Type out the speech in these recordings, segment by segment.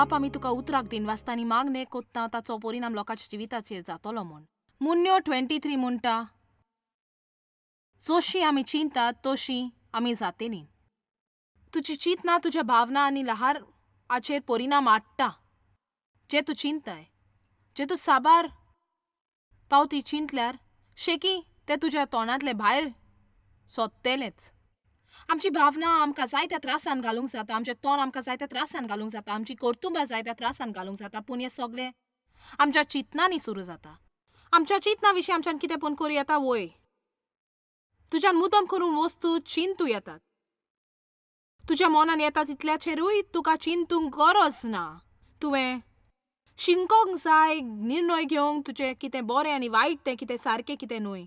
बापा, आमी तुका उतराक दिनवासता आनी मागणें कोत्ता ताचो परिणाम लोकांच्या जिविताचेर जातलो म्हूण. मुन्न्यो 23 म्हणटा, जशी आमी चिंतात तशी आमी जातेली. तुजी चिंतना तुज्या भावना आनी लहार हाचेर परिणाम हाडटा. जें तूं चिंताय, जें तूं साबार पावती चिंतल्यार शेकी तें तुज्या तोंडांतलें भायर सोदतलेंच. आमची भावना आमकां जायत्या त्रासान घालूंक जाता, आमचें तोंड आमकां जायत्या त्रासान घालूंक जाता, आमची कर्तुबां जायत्या त्रासान घालूंक जाता, पूण हें सगळें आमच्या चिंतनांनी सुरू जाता. आमच्या चिंतना विशीं आमच्यान कितें पूण करूं येता वय. तुज्यान मुद्दम करून वस्तू चिंतू येतात. तुज्या मनान येता तितल्याचेरूय तुका चिंतूंक गरज ना. तुवें शिकोंक जाय निर्णय घेवंक तुजें कितें बरें आनी वायट तें, कितें सारकें कितें न्हय.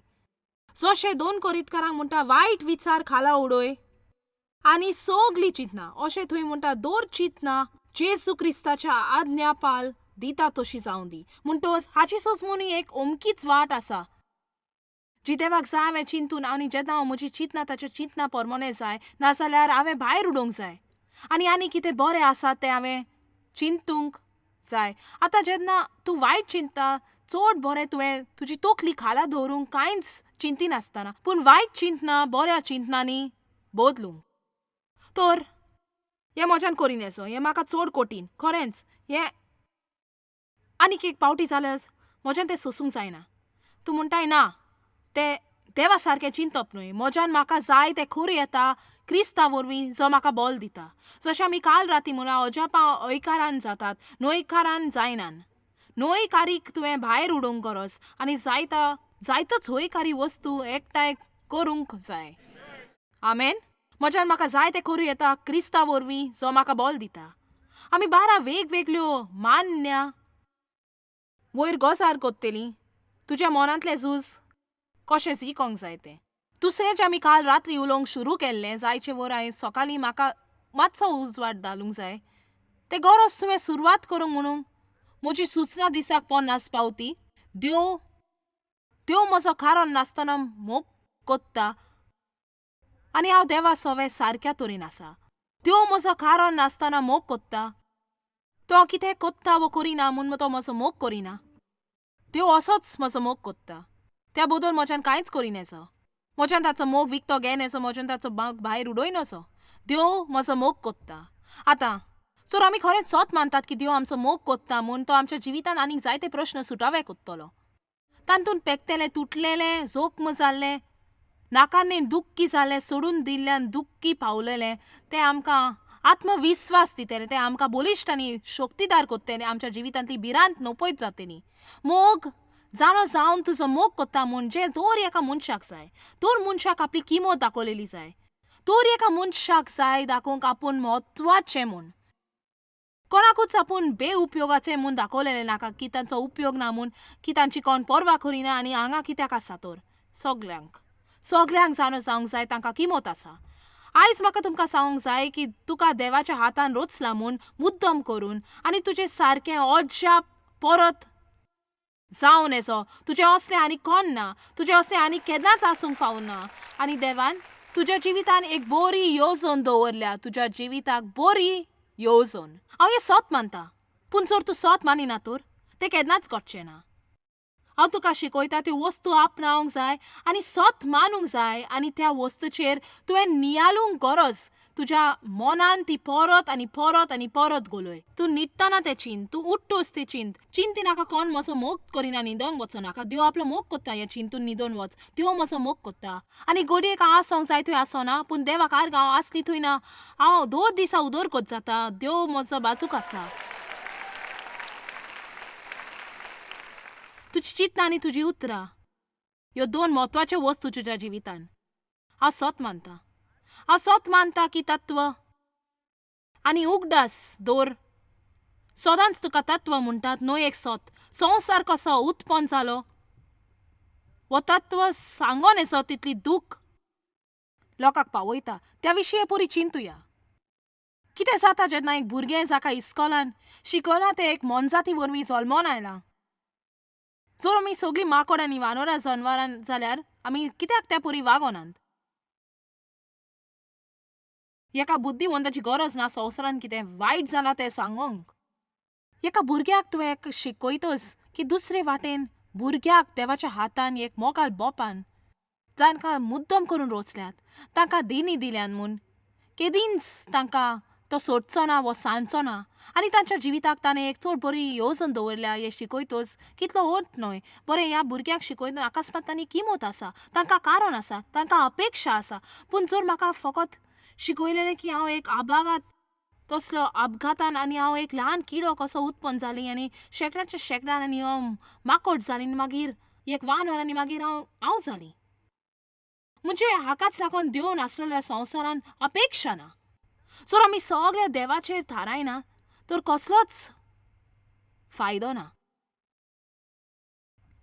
जशें 2 कोरिंतकारांक म्हणटा, वायट विचार खाला उडय आनी सगळीं चिंतना. अशें थंय म्हणटा, दर चिंतना जेजू क्रिस्ताच्या आज्ञापाल दिता तशी जावं दी. म्हणटच हाची सोजमणी एक अमकीच वाट आसा जी देवाक जाय हांवें चिंतून, आनी जेन्ना हांव म्हजी चिंतना ताच्या चिंतना परमोने जाय, नाजाल्यार हांवें भायर उडोवंक जाय आनी आनी कितें बरें आसा तें हांवें चिंतूंक जाय. आतां जेन्ना तूं वायट चिंतता, चड बरें तुवें तुजी तकली खाला दवरूंक कांयच चिंतिनासतना, पूण वायट चिंतना बऱ्या चिंतनांनी बदलूंक. तर हें म्हज्यान करीन येसो, हें म्हाका चड कठीण खरेंच. हें आनीक एक पावटी जाल्यार म्हज्यान तें सोसूंक जायना. तूं म्हणटाय ना, तें देवा सारकें चिंतप न्हय. म्हज्यान म्हाका जाय तें करूं येता क्रिस्ता वरवीं जो म्हाका बल दिता. जशें आमी काल राती म्हणलां, अजापां हयकारान जातात, न्हयकारान जायनान. न्हयकारीक तुवें भायर उडोवंक गरज आनी जायता जायतोच हयकारी वस्तू एकठांय करूंक जाय. आमेन. म्हज्यान म्हाका जाय तें करूं येता क्रिस्ता वरवीं जो म्हाका बल दिता. आमी 12 वेगवेगळ्यो मान्य वयर गोजार कोत्तली तुज्या मनांतलें झूज कशें जिखोंक जाय तें. दुसरें जें आमी काल रात्री उलोवंक सुरू केल्लें, जायचे वर हांवें सकाळीं म्हाका मातसो उजवाड घालूंक जाय, तें गरज तुवें सुरवात करूंक म्हणून म्हजी सुचना दिसाक 50 पावती देव देव म्हजो कारण नासतना मोग कोत्ता आनी हांव देवा सोवे सारक्या तरेन आसा. देव म्हजो कारण नासतना मोग कोत्ता. तो कितें कोत्ता वो करिना म्हूण तो म्हजो मोग करिना. देव असोच म्हजो मोग कोत्ता. त्या बदल म्हज्यान कांयच करिनेचो. म्हज्यान ताचो मोग विकतो घेनेचो, म्हज्यान ताचो मोग भायर उडयनचो. देव म्हजो मोग कोत्ता. आतां जर आमी खरेंच सत मानतात की देव आमचो मोग कोत्ता म्हूण, तो आमच्या जिवितांत आनीक जायते प्रश्न सुटावे कोत्तलो. तातूंत पेकतेलें, तुटलेलें, जोखम जाल्लें, नाकारणे दुख्खी जालें, सोडून दिल्ल्यान दुख्खी पावलेलें, तें आमकां आत्मविस्वास दितलें, तें आमकां बलिश्ट आनी शक्तीदार कोत्तलें, आमच्या जिवितांतली भिरांत नपयत जातली. मोग जाणो जावन तुजो मोग कोत्ता म्हूण जें दर एका मनशाक जाय. दर मनशाक आपली किंमत दाखोवलेली जाय. दर एका मनशाक जाय दाखोवंक आपूण म्हत्वाचें म्हूण. कोणाकूच आपूण बेउपयोगाचें म्हूण दाखोवलेलें नाका की तांचो उपयोग ना म्हूण, की तांची कोण पर्वा करिना आनी हांगा कित्याक आसा तर. सगल्यांक सगल्यांक जाणो जावंक जाय तांकां किंमत आसा. आयज म्हाका तुमकां सांगूंक जाय की तुका देवाच्या हातान रचला म्हूण मुद्दम करून आनी तुजें सारकें अजाप परत जावन येचो. तुजें असलें आनी कोण ना, तुजें असलें आनी केन्नाच आसूंक फावना. आनी देवान तुज्या जिवितान एक बरी येवजण दवरल्या, तुज्या जिविताक बरी येवजण. हांव हें सत मानता, पूण जर तूं सत मानिना तर तें केन्नाच घडचें ना. हांव तुका शिकयता त्यो वस्तू आपणावंक जाय आनी सत मानूंक जाय आनी त्या वस्तूचेर तुवें नियाळूंक गरज. तुज्या मनान ती परत आनी परत आनी परत घोलय. तूं न्हिदतना तें चिंत, तूं उठ्ठोच तें चिंत. चिंती नाका कोण म्हजो मोग करिना, न्हिदोंक वचो नाका. देव आपलो मोग कोत्ता हें चिंतून न्हिदोन वच. देव म्हजो मोग कोत्ता. आनी घडयेक हांव आसोंक जाय थंय आसना, पूण देवाक आर्ग हांव आसली थंय ना. हांव दर दिसा उदरगत जाता. देव म्हजो बाजूक आसा. तुजी चिंतना आनी तुजी उतरां ह्यो 2 म्हत्वाच्यो वस्तू तुज्या जिवितान. हांव सत मानता. हांव सत मानता की तत्व आनी उगडास दवर. सदांच तुका तत्व म्हणटात न्हय एक सत. संवसार कसो उत्पन्न जालो हो तत्व सांगोन येसो तितली दूख लोकांक पावयता. त्या विशीं पुरी चिंतुया. कितें जाता जेन्ना एक भुरगें जाका इस्कोलान शिकयलां तें एक मोनजाती वरवीं जल्मोन आयलां. जर आमी सगळीं माकोड आनी वानोरां जनवरां जाल्यार आमी कित्याक त्या पुरी वागोनात? एका बुद्धिवंताची गरज ना संवसारांत कितें वायट जालां तें सांगोंक. एका भुरग्याक तुवें एक शिकयतच की दुसरे वाटेन भुरग्याक देवाच्या हातान एक मोगाल बोपान जांकां मुद्दम करून रोचल्यात, तांकां देणी दिल्यान म्हूण केदींच तांकां तो सोडचो ना वो सांडचो ना आनी तांच्या जिविताक ताणें एक चड बरी येवजण दवरल्या हें शिकयतच कितलो अर्थ न्हय. बरें, ह्या भुरग्यांक शिकयतना अकस्मात तांणी किमत आसा, तांकां कारण आसा, तांकां अपेक्षा आसा. पूण जर म्हाका फकत शिकयलेलें की हांव एक आबागात तसलो अपघातान आनी हांव एक ल्हान किडो कसो उत्पन्न जाली आनी शेंकड्याच्या शेंकड्यान आनी हांव माकोट जाली आनी मागीर एक वानर आनी मागीर हांव हांव जाली. म्हणजे हाकाच लागून देव नासलेल्या संवसारान अपेक्षा ना. जर आमी सगळ्या देवाचेर थारायना तर कसलोच फायदो ना.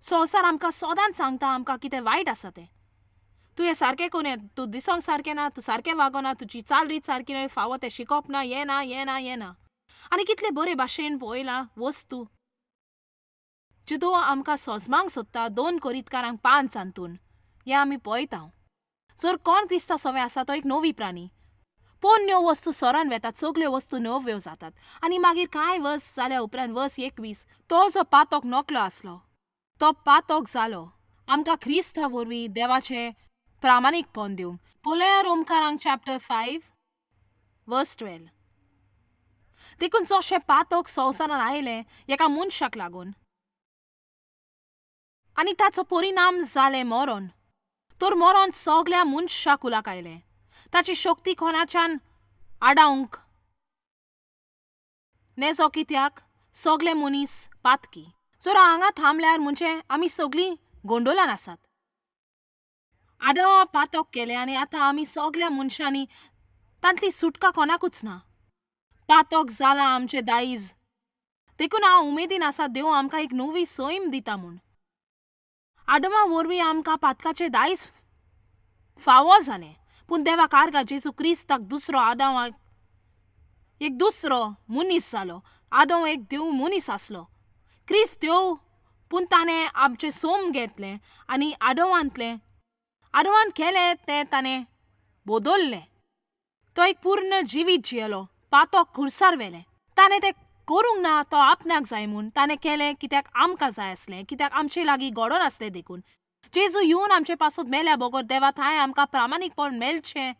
संवसार आमकां सदांच सांगता आमकां कितें वायट आसा तें. तूं हें सारकें करूं, तूं दिसोंक सारकें ना, तूं सारकें वागना, तुजी चाल रीत सारकी न्हय, फावो तें शिकप ना, हें ना, हें ना, हें ना. आनी कितले बरे भाशेन पळयलां वस्तू ज्यो आमकां सोजमांक सोदता 2 कोरितकारांक 5 हातून हें आमी पळयता. जर कोण क्रिस्ता सोवे आसा तो एक नवी प्राणी. पोन्न्यो वस्तू सरान वेतात, सगल्यो वस्तू नव्यो जातात. आनी मागीर कांय वर्स जाल्या उपरांत वर्स 21 तो जो पातोक नकलो आसलो तो पातोक जालो आमकां क्रिस्ता वरवीं देवाचें प्रामाणीकपण दिवंक. पळया रोमकारांक चॅप्टर 5 वर्स 12. देखून जशें पातोक संवसारान आयलें एका मनशाक लागून आनी ताचो परिणाम जालें मरण, तर मरण सगल्या मनशा कुलाक आयलें. ताची शक्ती कोणाच्यान आडावंक नेजो, कित्याक सगले मनीस पातकी. जर हांगा थांबल्यार म्हणजे आमी सगळीं गोंडोलान आसात. आडवा पातक केलें आनी आतां आमी सगल्या मनशांनी तांतली सुटका कोणाकूच ना. पातक जालां आमचें दायज. देखून हांव उमेदीन आसा देव आमकां एक नवी सैम दिता म्हूण. आडमा वरवीं आमकां पातकाचें दायज फावो जालें, पूण देवा कारगा जेजू क्रिस्ताक दुसरो आदांव एक दुसरो मनीस जालो. आदोंव एक देव मनीस आसलो, क्रिस्त देव, पूण ताणें आमचें सोम घेतलें आनी आडवांतलें आडवान केलें तें ताणें बदल्लें. तो एक पूर्ण जिवीत जियेलो, पातक खुर्सार व्हेलें. ताणें तें करूंक ना तो आपणाक जाय म्हूण, ताणें केलें कित्याक आमकां जाय आसलें, कित्याक आमचे लागीं घडोन आसलें. देखून जेजू येवन आमचे पासत मेल्या बगर देवा थांय आमकां प्रामाणीकपण मेळचें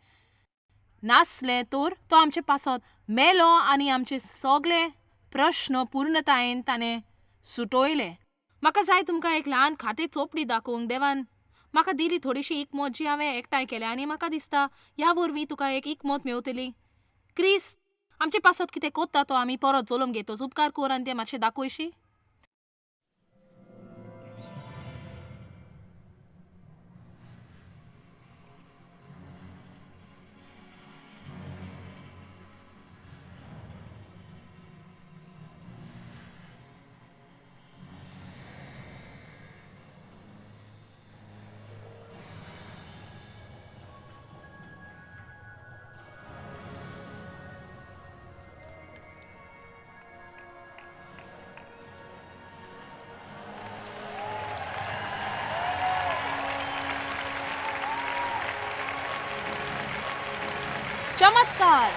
नासलें तर तो आमचे पासत मेलो आनी आमचे सगळे प्रश्न पूर्णतायेन ताणें सुटयले. म्हाका जाय तुमकां एक ल्हान खातें चोपडी दाखोवंक. देवान म्हाका दिली थोडीशी इकमत जी हांवें एकठांय केल्या आनी म्हाका दिसता ह्या वरवीं तुका एक इकमत मेवतली. क्रिस्त आमचे पासत कितें कोत्ता तो आमी परत जल्म घेतोच. उपकार कर आनी तें मातशें दाखयशी. चमत्कार.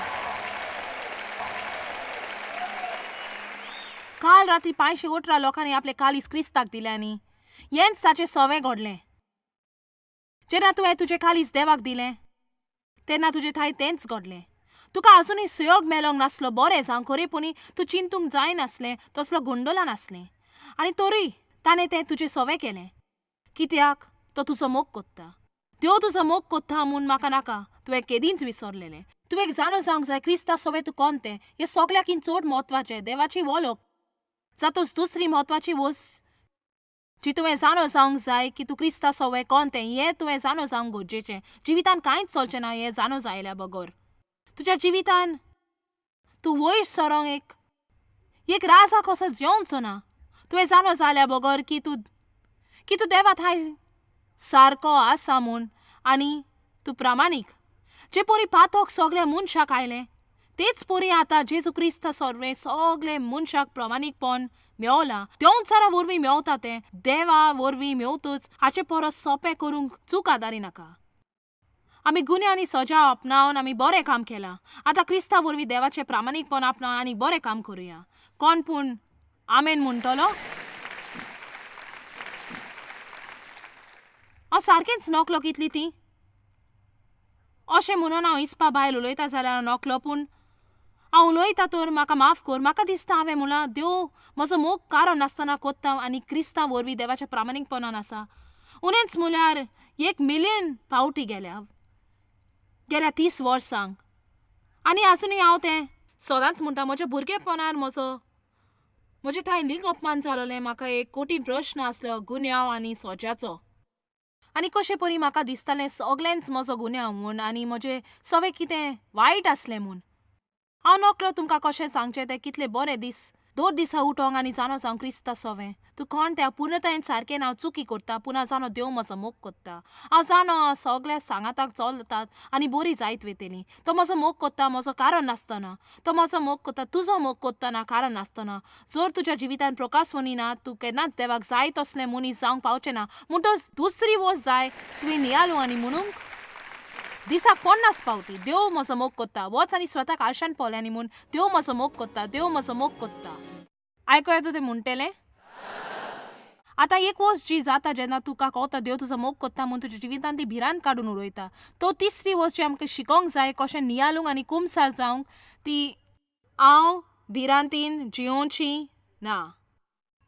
काल राती 518 लोकांनी आपले कालीस क्रिस्ताक दिले आनी हेंच ताचें सवें घडलें. जेन्ना तुवें तुजें कालीस देवाक दिलें तेन्ना तुजें थांय तेंच घडलें. तुका आजुनूय सुयोग मेलोंक नासलो, बरें जावं खरेपणी तूं चिंतूंक जायनासलें, तसलो गोंडोला नासलें आनी तरूय ताणें तें तुजें सवें केलें. कित्याक तो तुजो मोग कोत्ता. देव तुजो मोग कोत्ता म्हूण म्हाका नाका तुवें केदींच विसरलेलें. तुवें जाणो जावंक जाय क्रिस्ता सोवें तूं कोण तें. हें सगल्याकीन चड म्हत्वाचें देवाची वळख जातूच दुसरी म्हत्वाची वस्त जी तुवें जाणो जावंक जाय की तूं क्रिस्ता सोवें कोण तें, हें तुवें जाणो जावंक गरजेचें. जिवितान कांयच चलचें ना हें जाणो जायल्या बगर. तुज्या जिवितान तूं वयर सरोंक एक राजा कसो जेवचो ना तुवें जाणो जाल्या बगर की तूं देवा थांय सारको आसा म्हूण आनी तूं प्रामाणीक. जे पोरी पातक सगल्या मनशाक आयलें तेच पोरी आतां जेजू क्रिस्ता सोरवें सगळे मनशाक प्रामाणीकपण मेवलां. देंवचारा वरवीं मेवता तें, देवा वरवीं मेवतूच हाचे परस सोंपें करूंक चूक आदारी नाका. आमी गुन्यांव आनी सजा आपणावन आमी बरें काम केलां. आतां क्रिस्ता वरवीं देवाचें प्रामाणीकपण आपणावन आनी बरें काम करुया. कोण पूण आमेन म्हणटलो? हांव सारकेंच नकलो कितली ती अशें म्हणून हांव इस्पा बायल उलयता जाल्यार हांव नकलो, पूण हांव उलयता तर म्हाका माफ कर. म्हाका दिसता हांवें म्हणलां देव म्हजो मोग कारण नासतना कोत्ता आनी क्रिस्तांव वरवीं देवाच्या प्रामाणीकपणान आसा. उणेंच म्हळ्यार 1 मिलियन पावटी गेल्या गेल्या 30 वर्सांक आनी आजुनूय हांव तें सदांच म्हणटा. म्हज्या भुरगेपणार म्हजो म्हजे थंय लिंग अपमान जालोलें. म्हाका एक कठीण प्रश्न आसलो गुन्यांव आनी सोज्याचो आनी कशें परी म्हाका दिसतालें सगळेंच म्हजो गुन्यांव म्हूण आनी म्हजें सगळें कितें वायट आसलें म्हूण. हांव नकळो तुमकां कशें सांगचें तें कितले बरे दीस दर दिसा उठोंक आनी जाणो जावंक क्रिस्ता सोवें तूं कोण त्या पुर्णतायेन सारकें. हांव चुकी करता पूण हांव जाणो देव म्हजो मोग कोत्ता. हांव जाणो सगळ्या सांगाताक चलतात आनी बरी जायत वयतली. तो म्हजो मोग कोत्ता म्हजो कारण नासतना. तो म्हजो मोग कोत्ता तुजो मोग कोत्तना कारण नासतना. जर तुज्या जिवितान प्रकाशवणी ना तूं केन्नाच देवाक जाय तसलें मनीस जावंक पावचें ना. म्हणटच दुसरी वस्त जाय तुवें नियाळूं आनी म्हणूंक दिसाक 50 पावटी देव म्हजो मोग कोत्ता. वच आनी स्वताक आरशान पळय आनी म्हूण देव म्हजो मोग कोत्ता, देव म्हजो मोग कोत्ता. आयकोया तूं तें म्हणटेलें? आतां एक वस्त जी जाता जेन्ना तुका कळटा देव तुजो मोग कोत्ता म्हूण तुज्या जिवितान ती भिरांत काडून उडयता. तो तिसरी वस्त जी आमकां शिकोंक जाय कशें नियाळूंक आनी कुमसार जावंक ती हांव भिरांतीन जियोवची ना.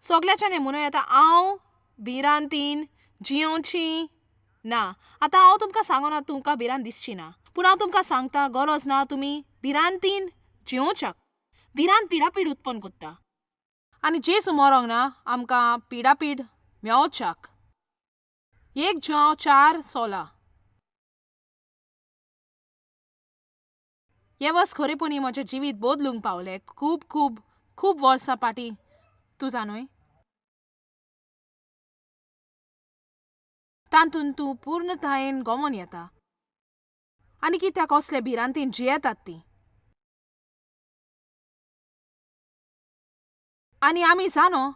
सगळ्याच्यान हें म्हणूं येता हांव भिरांतीन जियोवची ना. आतां हांव तुमकां सांगना तुमकां भिरांत दिसची ना, पूण हांव तुमकां सांगता गरज ना तुमी भिरांतीन जियोवच्याक. भिरांत पिडापीड उत्पन्न कोत्ता आनी जेजू मरोंक ना आमकां पिडापीड मेवच्याक. 1 जांव 4:16. हें वर्स खरेपणी म्हजें जिवीत बदलूंक पावलें खूब खूब खूब वर्सां फाटीं. तूं जाणूय तातूंत तूं पूर्णतायेन गमोन येता आनी कित्याक कसले भिरांतीन जियेतात ती. आनी आमी जाणो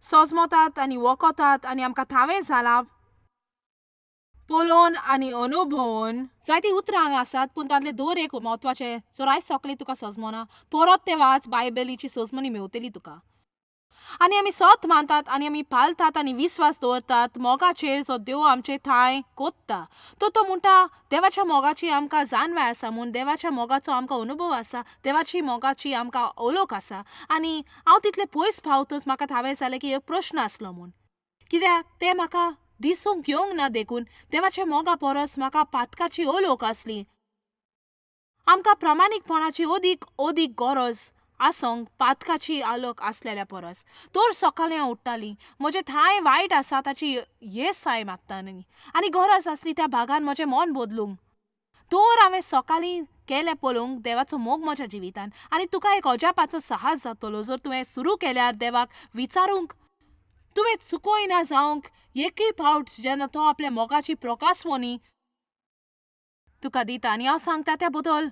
सोजमतात आनी वखतात आनी आमकां थावें जालां पळोवन आनी अनुभवून. जायतीं उतरां हांगा आसात पूण तांतलें दर एक म्हत्वाचें. जर आयज सगळें तुका सजमना परत तें वाच, बायबलीची सजमणी मेवतली तुका. आनी आमी सत मानतात आनी आमी पालतात आनी विस्वास दवरतात मोगाचेर जो देव आमचे थांय कोत्ता. तो तो म्हणटा देवाच्या मोगाची आमकां जाणवाय आसा म्हूण, देवाच्या मोगाचो आमकां अनुभव आसा, देवाची मोगाची आमकां ओलोक आसा. आनी हांव तितलें पयस पावतच म्हाका थावें जालें की एक प्रश्न आसलो म्हूण, कित्याक तें म्हाका दिसूंक येवंक ना. देखून देवाच्या मोगा परस म्हाका पातकाची ओलोक आसली. आमकां प्रामाणीकपणाची अदीक अदीक गरज आसोंक पातकाची आलोक आसलेल्या परस. तर सकाळीं हांव उठ्ठालीं म्हजें थांय वायट आसा ताची येसाय मागताली आनी गरज आसली त्या भागान म्हजें मन बदलूंक. तर हांवें सकाळीं केलें पळोवंक देवाचो मोग म्हज्या जिवितान. आनी तुका एक अजापाचो साहस जातलो जर तुवें सुरू केल्यार देवाक विचारूंक. तुवें चुकयना जावंक एकय फावट जेन्ना तो आपल्या मोगाची प्रकाशवणी तुका दिता. आनी हांव सांगता त्या बदल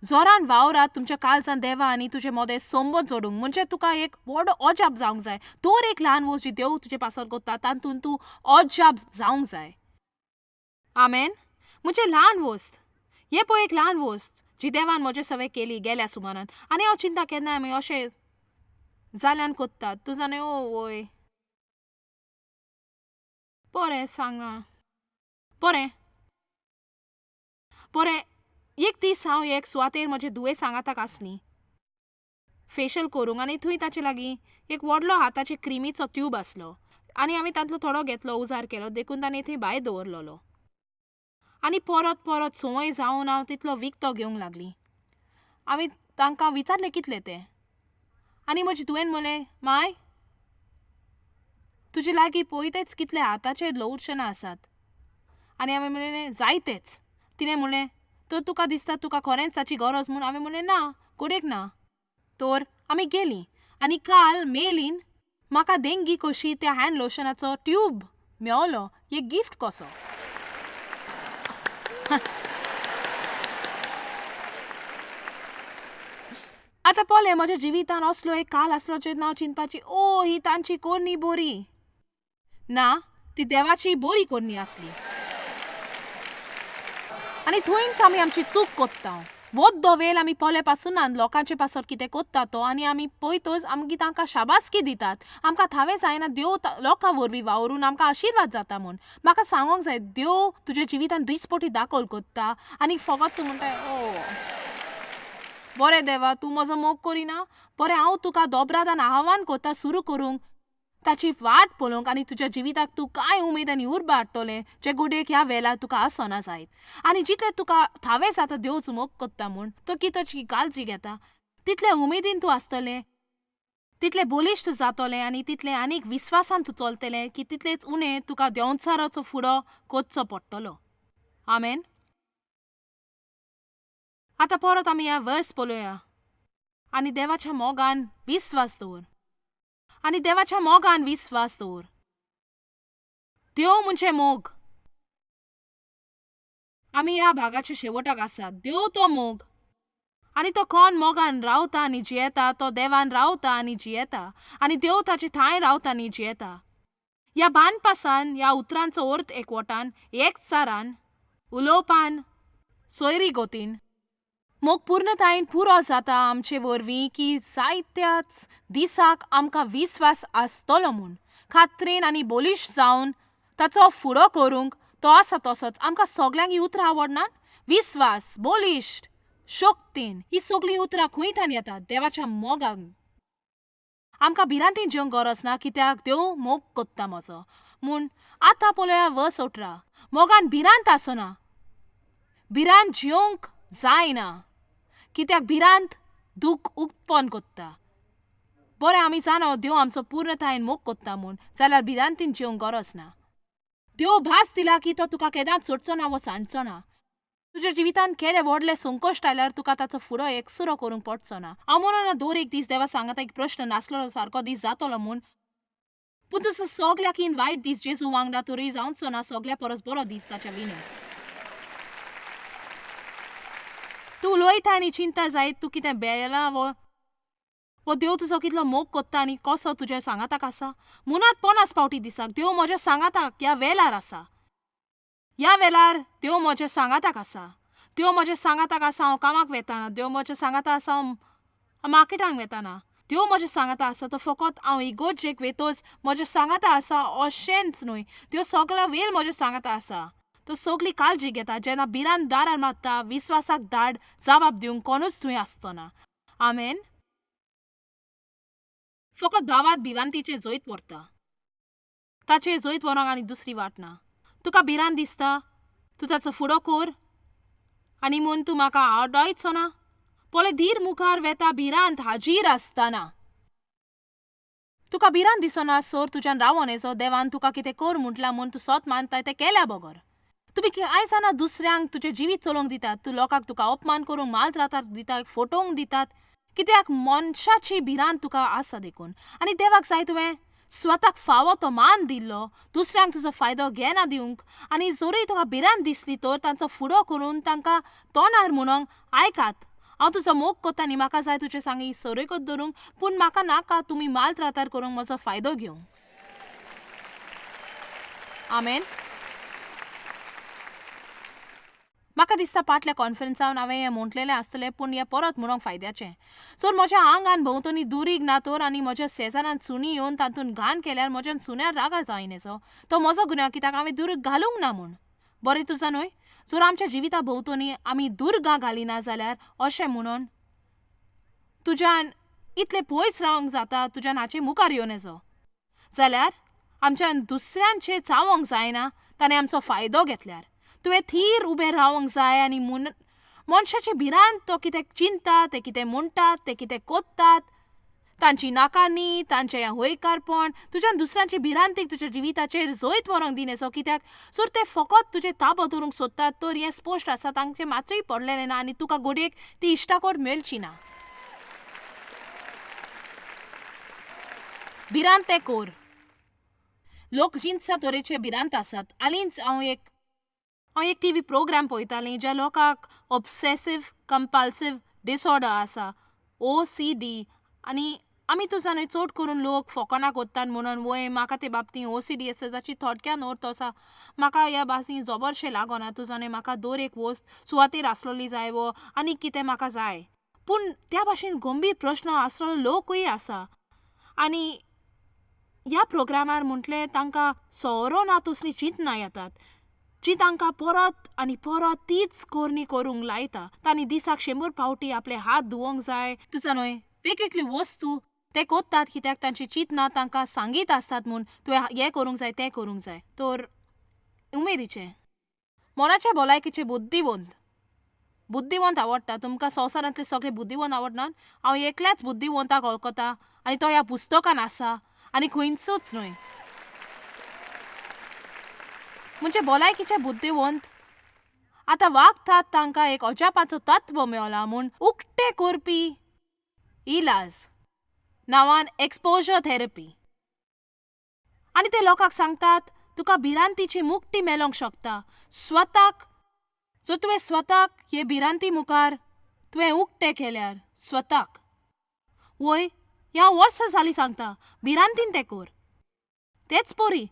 जोरान वावरात तुमच्या काळजान देवा आनी तुजे मोदें संबंद जोडूंक. म्हणजे तुका एक व्हड अजाप जावंक जाय. तर एक ल्हान वस्त जी देव तुजे पासत कोत्ता तातूंत तूं अजाप जावंक जाय. आमेन. म्हणजे ल्हान वस्त हे पळय एक ल्हान वस्त जी देवान म्हजे सवें केली गेल्या सुमारान. आनी हांव चिंता केन्ना आमी अशें जाल्यान कोत्तात तूं जाणा ओ वय बरें सांगा बरें बरें. एक दीस हांव एक सुवातेर म्हजे धुवे सांगाताक आसली फेशियल करूंक आनी थंय ताचे लागीं एक व्हडलो हाताचे क्रिमीचो ट्यूब आसलो आनी हांवें तांतलो थोडो घेतलो उजार केलो देखून ताणें थंय भायर दवरलेलो. आनी परत परत संवय जावन हांव तितलो विकतो घेवंक लागली. हांवें तांकां विचारलें कितले ते आनी म्हजी धुवेन म्हणलें माय तुजे लागीं पळयतेच कितले हाताचे लोशनां आसात. आनी हांवें म्हणलें जायतेच. तिणें म्हणलें तर तुका दिसता तुका खरेंच ताची गरज म्हूण? हांवें म्हणलें ना घडयेक ना. तर आमी गेलीं आनी काल मेलीन म्हाका देंगी कशी त्या हँड लोशनाचो ट्यूब मेवलो एक गिफ्ट कसो. आतां पळय म्हज्या जिवितान असलो एक काल आसलो जेन्ना हांव चिंतपाची ओ ही तांची कोरणी बोरी ना, ती देवाची बोरी कोरणी आसली. आनी थंयच आमी आमची चूक कोत्ता. बोद्दो वेल आमी पोले पासून ना लोकांचे पासत कितें कोत्ता तो आनी आमी पळयतच आमगीर तांकां शाबासकी दितात. आमकां थावें जायना देव लोकां वरवीं वावरून आमकां आशिर्वाद जाता म्हूण. म्हाका सांगोंक जाय, देव तुज्या जिवितान दीसपटी दाखल कोत्ता आनी फकत तूं म्हणटाय, ओ बरें देवा, तूं म्हजो मोग करिना, बरें हांव तुका दोब्रादान आव्हान कोत्ता सुरू करूंक ताची वाट पळोवंक आनी तुज्या जिविताक तूं कांय उमेद आनी उर्बा हाडटलें जे गोडयेक ह्या वेळार तुका आसना जायत. आनी जितलें तुका थावें जाता देवच मोग कोत्ता म्हूण, तो कितोची काळजी घेता तितले उमेदीन तूं आसतलें, तितलें बलिश्ट जातलें आनी तितलें आनीक विस्वासान तूं चलतलें की तितलेंच उणें तुका देंवचाराचो फुडो कोतचो पडटलो. आमेन. आतां परत आमी ह्या वर्स पळोवया आनी देवाच्या मोगान विस्वास दवर, आनी देवाच्या मोगान विस्वास दवर. देव म्हणजे मोग. आमी ह्या भागाच्या शेवटाक आसात. देव तो मोग आनी तो कोण मोगान रावता आनी जियेता, तो देवान रावता आनी जियेता आनी देव ताचे ठांय रावता आनी जियेता. ह्या बांदपासान ह्या उतरांचो अर्थ एकवटान, एकचारान, उलोवपान, सोयरी गोतीन मोग पूर्णतायेन पुरो जाता आमचे वरवीं की जायत्याच दिसाक आमकां विस्वास आसतलो म्हूण खात्रेन आनी बोलिश जावन ताचो फुडो करूंक तो आसा तसोच. आमकां सगल्यांक हीं उतरां आवडनात? विस्वास, बोलिश्ट, शक्तीन हीं सगळीं उतरां खंयतान येतात? देवाच्या मोगान. आमकां भिरांतीन जेवंक गरज ना कित्याक देव मोग कोत्ता म्हजो म्हूण. आतां पळोवया वर्स 18. मोगान भिरांत आसना, भिरांत जेवंक जायना कित्याक भिरांत दूख उत्पन्न कोत्ता. बरें, आमी जाणा देव आमचो पूर्णतायेन मोग कोत्ता म्हूण, जाल्यार भिरांतीन जेवंक गरज ना. देव भास दिला की तो तुका केदांच सोडचो ना वो सांडचो ना. तुज्या जिवितान केदे व्हडले संकश्ट आयल्यार तुका ताचो फुडो एकसुरो करूंक पडचो ना. हांव म्हणना दर एक दीस देवा सांगाता एक प्रश्न नासलेलो सारको दीस जातलो म्हूण, पूण तुजो सगल्याकीन वायट दीस जेजू वांगडा तरी जावचो ना सगल्या परस बरो दीस ताच्या विणे. तूं उलयता आनी चिंता जायत तूं कितें बेला वो वो देव तुजो कितलो मोग कोत्ता आनी कसो तुज्या सांगाताक आसा. मुनात 50 फावटी दिसाक देव म्हज्या सांगाताक ह्या वेळार आसा, ह्या वेळार देव म्हज्या सांगाताक आसा, देव म्हज्या सांगाताक आसा. हांव कामाक वेताना देव म्हज्या सांगाता आसा, हांव मार्केटांक वेताना देव म्हज्या सांगाता आसा. तो फकत हांव इगोर्जेक वेतोच म्हज्या सांगाता आसा अशेंच न्हय, देव सगळो वेळ म्हज्या सांगाता आसा. तो सगळी काळजी घेता. जेन्ना भिरांत दारार मारता विस्वासाक धाड जबाब दिवंक कोणूच थंय आसचो ना. आमेन. फकत भावात भिरांतीचें जैत व्हरता, ताचें जैत व्हरूंक आनी दुसरी वाट ना. तुका भिरांत दिसता, तूं ताचो फुडो कर आनी म्हूण तूं म्हाका आडायचो ना. पळय धीर मुखार वेता भिरांत हाजीर आसतना. तुका भिरांत दिसना सर तुज्यान रावोन येचो देवान तुका कितें कर म्हटलां म्हूण तूं सत मानताय तें केल्या बगर. तुमी कांय जाणा दुसऱ्यांक तुजें जिवीत चलोवंक दितात, तूं लोकांक तुका अपमान करूंक मालत्रातार दितात, फटोवंक दितात, कित्याक मनशाची भिरांत तुका आसा देखून. आनी देवाक जाय तुवें स्वताक फावो तो मान दिल्लो, दुसऱ्यांक तुजो फायदो घेना दिवंक. आनी जरूय तुका भिरांत दिसली तर तांचो फुडो करून तांकां तोंडार म्हणूंक आयकात, हांव तुजो मोग कोत्ता आनी म्हाका जाय तुजे सांगी सरकत धरूंक, पूण म्हाका नाका तुमी मालत्रातार करूंक म्हजो फायदो घेवंक. आमेन. म्हाका दिसता पाटल्या कॉन्फरन्सान हांवें हें म्हटलेलें आसतलें, पूण हें परत म्हणूंक फायद्याचें. सर म्हज्या आंगान भोंवतणी दुरीग ना तर आनी म्हज्या शेजारान सुणी येवन तातूंत घाण केल्यार म्हज्यान सुण्यार रागार जायनेचो तो म्हजो गुन्यांव कित्याक हांवें दुरीग घालूंक ना म्हूण. बरें तुजा न्हय, जर आमच्या जिविता भोंवतणी आमी दुर्गां घालिना जाल्यार अशें म्हणून तुज्यान इतलें पयस रावंक जाता, तुज्यान हाचे मुखार येवन येचो जाल्यार आमच्यान दुसऱ्यांचेर चावोंक जायना ताणें आमचो फायदो घेतल्यार. तुवें थीर उबें रावंक जाय आनी मनशाची भिरांत तो कितें चिंता, ते कितें म्हणटात, ते कितें कोत्तात, तांची नाकारणी, तांचें हयकारपण तुज्यान दुसऱ्यांची भिरांतीक तुज्या जिविताचेर जैत व्हरूंक दिनेसो कित्याक सर ते फकत तुजें ताबो दवरूंक सोदतात तर हें स्पश्ट आसा तांचें मातूय पडलेलें ना आनी तुका घडयेक ती इश्टाकोट मेळची ना. भिरांत तें कोर. लोक जिनसा तरेचे भिरांत आसात. हालींच हांव एक टीव्ही प्रोग्राम पळयतालें ज्या लोकांक ऑब्सेसीव कंपल्सीव डिसऑर्डर आसा, OCD, आनी आमी तुजा न्हय चड करून लोक फोकाणां कोत्तात म्हणून वय म्हाका ते बाबतींत ओसीडी आसा जाची थोडक्यान अर्थ आसा म्हाका ह्या बाबतींत जबरशें लागना. तुजा न्हय म्हाका दर एक वस्त सुवातेर आसलोली जाय वो आनी कितें म्हाका जाय. पूण त्या भाशेन गंभीर प्रश्न आसलेलो लोकूय आसा आनी ह्या प्रोग्रामार म्हटलें तांकां सोरो ना तसलीं चिंतनां येतात जी तांकां परत आनी परत तीच करणी करूंक लायता. तांणी दिसाक 100 फावटी आपले हात धुवंक जाय. तुजा न्हय वेगवेगळी वस्तू ते कोत्तात कित्याक तांची चिंतनां तांकां सांगीत आसतात म्हूण तुवें हें करूंक जाय तें करूंक जाय. तर उमेदीचें मनाच्या भलायकेचें बुद्धिवंत बुद्धिवंत आवडटा. तुमकां संवसारांतले सगळे बुद्धिवंत आवडनात. हांव एकल्याच बुद्धिवंताक वळखता आनी तो ह्या पुस्तकान आसा आनी खंयचोच न्हय. म्हणजे भलायकीचे बुद्धिवंत आतां वागतात तांकां एक अजापाचो तत्व मेवला म्हूण उक्ते करपी इलाज नांवान एक्सपोजर थेरपी. आनी ते लोकांक सांगतात तुका भिरांतीची मुक्ती मेळोंक शकता. स्वताक जर तुवें स्वताक हे भिरांती मुखार तुवें उक्तें केल्यार स्वताक वय ह्या वर्सां जालीं सांगता भिरांतीन तें कर. तेच परी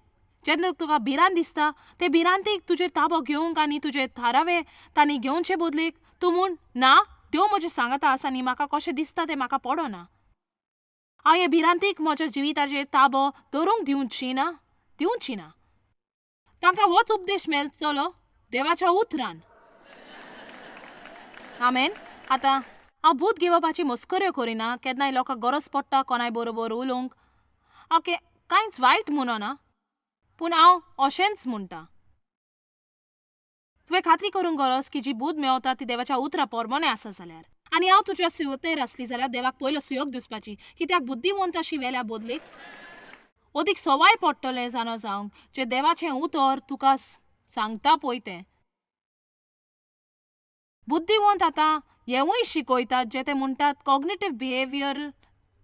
जेन्ना तुका भिरांत दिसता ते भिरांतीक तुजेर ताबो घेवंक आनी तुजे थारावे तांणी घेवचे बदलेक तूं म्हूण ना देव म्हजें सांगता आसा आनी म्हाका कशें दिसता तें म्हाका पडना. हांव हे भिरांतीक म्हज्या जिविताचेर ताबो दवरूंक दिवची ना दिवची ना. तांकां होच उपदेश मेळटलो देवाच्या उतरान. आमेन. आतां हांव भूत घेवपाची मस्कऱ्यो करिना. केन्नाय लोकांक गरज पडटा कोणाय बरोबर उलोवंक. हांव कांयच वायट म्हणना पूण हांव अशेंच म्हणटा. तुवें खात्री करूंक गरज की जी बूद मेवता ती देवाच्या उतरा प्रमाणें आसा जाल्यार आनी हांव तुज्या सुवातेर आसली जाल्यार देवाक पयलो सुयोग दिवपाची कित्याक बुद्धिवंत अशी वेल्या बदलेक अदीक सवाय पडटलें जाणा जावंक जें देवाचें उतर तुका सांगता पळय तें. बुद्धिवंत आतां हेंवूय शिकयतात जे ते म्हणटात cognitive behavioural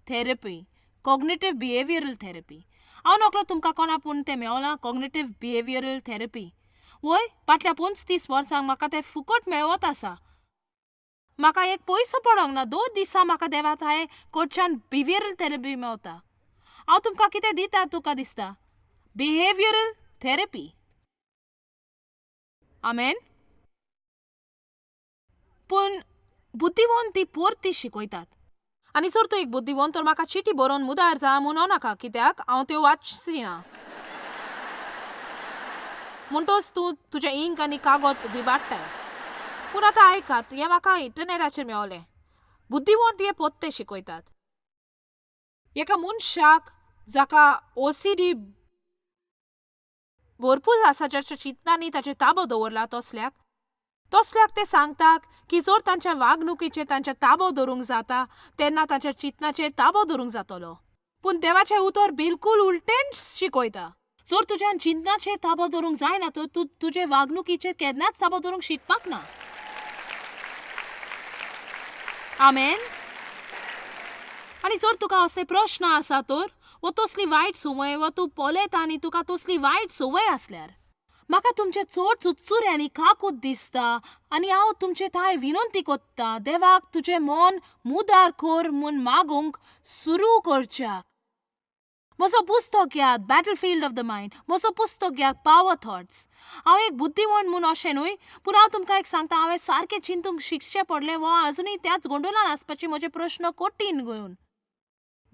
therapy. Cognitive behavioural therapy हांव नकळो तुमकां कोणा पूण तें मेवलां कॉग्नेटीव बिहेवियरल थेरपी. वय फाटल्या 35 वर्सांक म्हाका तें फुकट मेळत आसा. म्हाका एक पयसो पडोंक ना. 2 दिसां म्हाका देवा थांय कडच्यान बिहेवियरल थेरपी मेवता. हांव तुमकां कितें दिता तुका दिसता बिहेवियरल थेरपी. आमेन. पूण बुद्धिवंत ती परती शिकयतात. आनी जर तूं एक बुद्धिवंत तर म्हाका चिटी बरोवन मुदार जा म्हणो नाका कित्याक हांव त्यो वाचची ना. म्हणटोच तूं तुजें इंक आनी कागद विबाडटाय. पूण आतां आयकात हें म्हाका इंटरनेटाचेर मेवलें. बुद्धिवंत हे पोत्ते शिकयतात. एका मनशाक जाका ओसीडी भरपूर आसा जाच्या चिंतनांनी ताचेर ताबो दवरला तसल्याक तसल्याक ते सांगतात की जर तांच्या वागणुकीचेर तांच्या ताबो दवरूंक जाता तेन्ना तांच्या चिंतनाचेर ताबो दवरूंक जातलो. पूण देवाचें उतर बिलकूल उलटेंच शिकयता. जर तुज्यान चिंतनाचेर ताबो दवरूंक जायना तर तूं तुजे वागणुकीचेर केन्नाच ताबो दवरूंक शिकपाक ना. आमेन. आनी जर तुका असले प्रश्न आसा तर वो तसली वायट संवय वा तूं पळयता आनी तुका तसली वायट संवय आसल्यार म्हाका तुमचे चड चुरचुरे आनी काकूत दिसता आनी हांव तुमचे थांय विनंती कोत्ता देवाक तुजें मन मुदार कर म्हूण मागूंक सुरू करच्याक. म्हजो पुस्तक घेयात बॅटलफिल्ड ऑफ the mind. म्हजो पुस्तक घेयात पावर थॉट्स. हांव एक बुद्धिवंत म्हूण अशें न्हय पूण हांव तुमकां एक सांगता हांवें सारकें चिंतूंक शिकचें पडलें वा अजुनूय त्याच गोंदळान आसपाची म्हजे प्रश्न कठीण घेवन.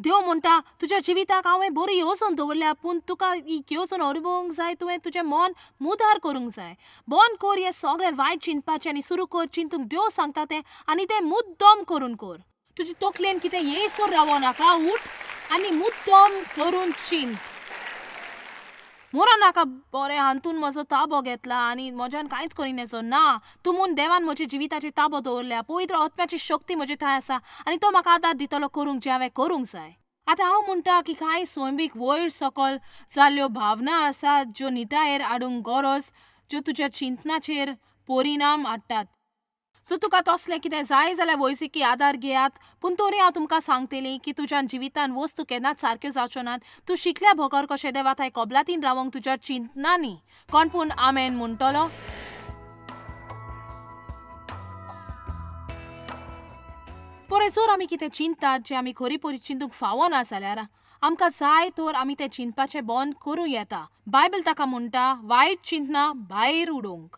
देव म्हणटा तुज्या जिविताक हांवें बरी येवजण दवरल्या पूण तुका ही येवजण अनुभवूंक जाय तुवें तुजें मन मुदार करूंक जाय. बंद कर हें सगळें वायट चिंतपाचें आनी सुरू कर चिंतूंक देव सांगता तें आनी तें मुद्दम करून कर. तुजे तकलेन कितें येयसर रावो नाका. उठ आनी मुद्दम करून चिंत. मोरो नाका बरें हातून म्हजो ताबो घेतला आनी म्हज्यान कांयच करिना ना. तूं म्हूण देवान म्हज्या जिविताचेर ताबो दवरल्या. पवित्र आत्म्याची शक्ती म्हजे थंय आसा आनी तो म्हाका आदार दितलो करूंक जें हांवें करूंक जाय. आतां हांव म्हणटा की कांय सैमीक वयर सकल जाल्ल्यो भावना आसात ज्यो निटायेर हाडूंक गरज ज्यो तुज्या चिंतनाचेर परिणाम हाडटात. सो तुका तसलें कितें जाय जाल्यार वैजकी आदार घेयात. पूण तरी हांव तुमकां सांगतली की तुज्या जिवितान वस्तू केन्नाच सारक्यो जावच्यो नात. तूं शिकल्या बगर कशें देवा थांय कबलातीन रावंक तुज्या चिंतनांनी. कोण पूण आमेन म्हणटलो? पोरे जर आमी कितें चिंतात जें आमी खरी परी चिंतूंक फावना जाल्यार आमकां जाय तर आमी तें चिंतपाचें बंद करूं येता. बायबल ताका म्हणटा वायट चिंतना भायर उडोवंक.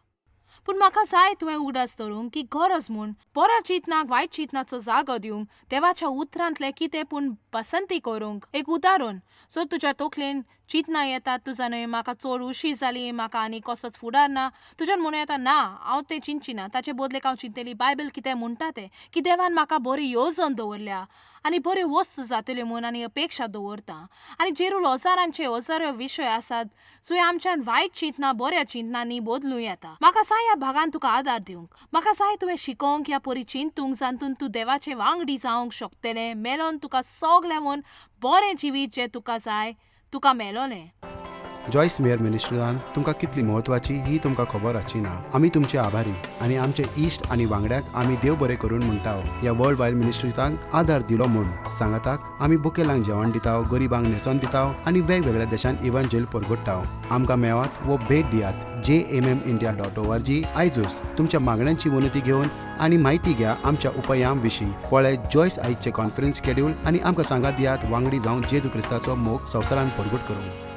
पूण म्हाका जाय तुवें उगडास दवरूंक की गरज म्हूण बऱ्या चिंतनाक वायट चिंतनाचो जागो दिवंक देवाच्या उतरांतलें कितें पूण पसंती करूंक. एक उदाहरण, जर तुज्या तकलेन चिंतनां येतात तुजा न्हय म्हाका चड उशीर जाली, म्हाका आनी कसलोच फुडार ना, तुज्यान म्हणूं येता ना हांव तें चिंतची ना, ताचे बदलेक हांव चिंततली बायबल कितें म्हणटा तें, की देवान म्हाका बरी येवजण दवरल्या आनी बऱ्यो वस्तू जातल्यो म्हूण आनी अपेक्षा दवरता. आनी जेरूल हजारांचे हजारो विशय आसात जंय आमच्यान वायट चिंतना बऱ्या चिंतनांनी बदलूं येता. म्हाका जाय ह्या भागान तुका आदार दिवंक, म्हाका जाय तुवें शिकोवंक ह्या परी चिंतूंक जातूंत तूं देवाचे वांगडी जावंक शकतलें, मेलोन तुका सगळें म्हूण बरें जिवीत जें तुका जाय तुका मेलोलें. जॉयस मेयर मिनिस्ट्रीजान तुमकां कितली म्हत्वाची ही तुमकां खबर आसची ना. आमी तुमचे आभारी आनी आमचे इश्ट आनी वांगड्याक आमी देव बरें करून म्हणटा ह्या वर्ल्ड वायड मिनिस्ट्रीजांक आदार दिलो म्हूण. सांगाताक आमी बुकेलांक जेवण दिता, गरिबांक न्हेसोन दिता आनी वेगवेगळ्या देशांत इव्हांजेल परगट्टा. आमकां मेळात वो भेट दियात jmmindia.org आयजूच तुमच्या मागण्यांची विनंती घेवन आनी म्हायती घ्या आमच्या उपायां विशीं. पळय जॉयस आयजचें कॉन्फरन्स स्केड्यूल आनी आमकां सांगात दियात वांगडी जावन जेजू क्रिस्ताचो मोग संवसारान परगट करूंक.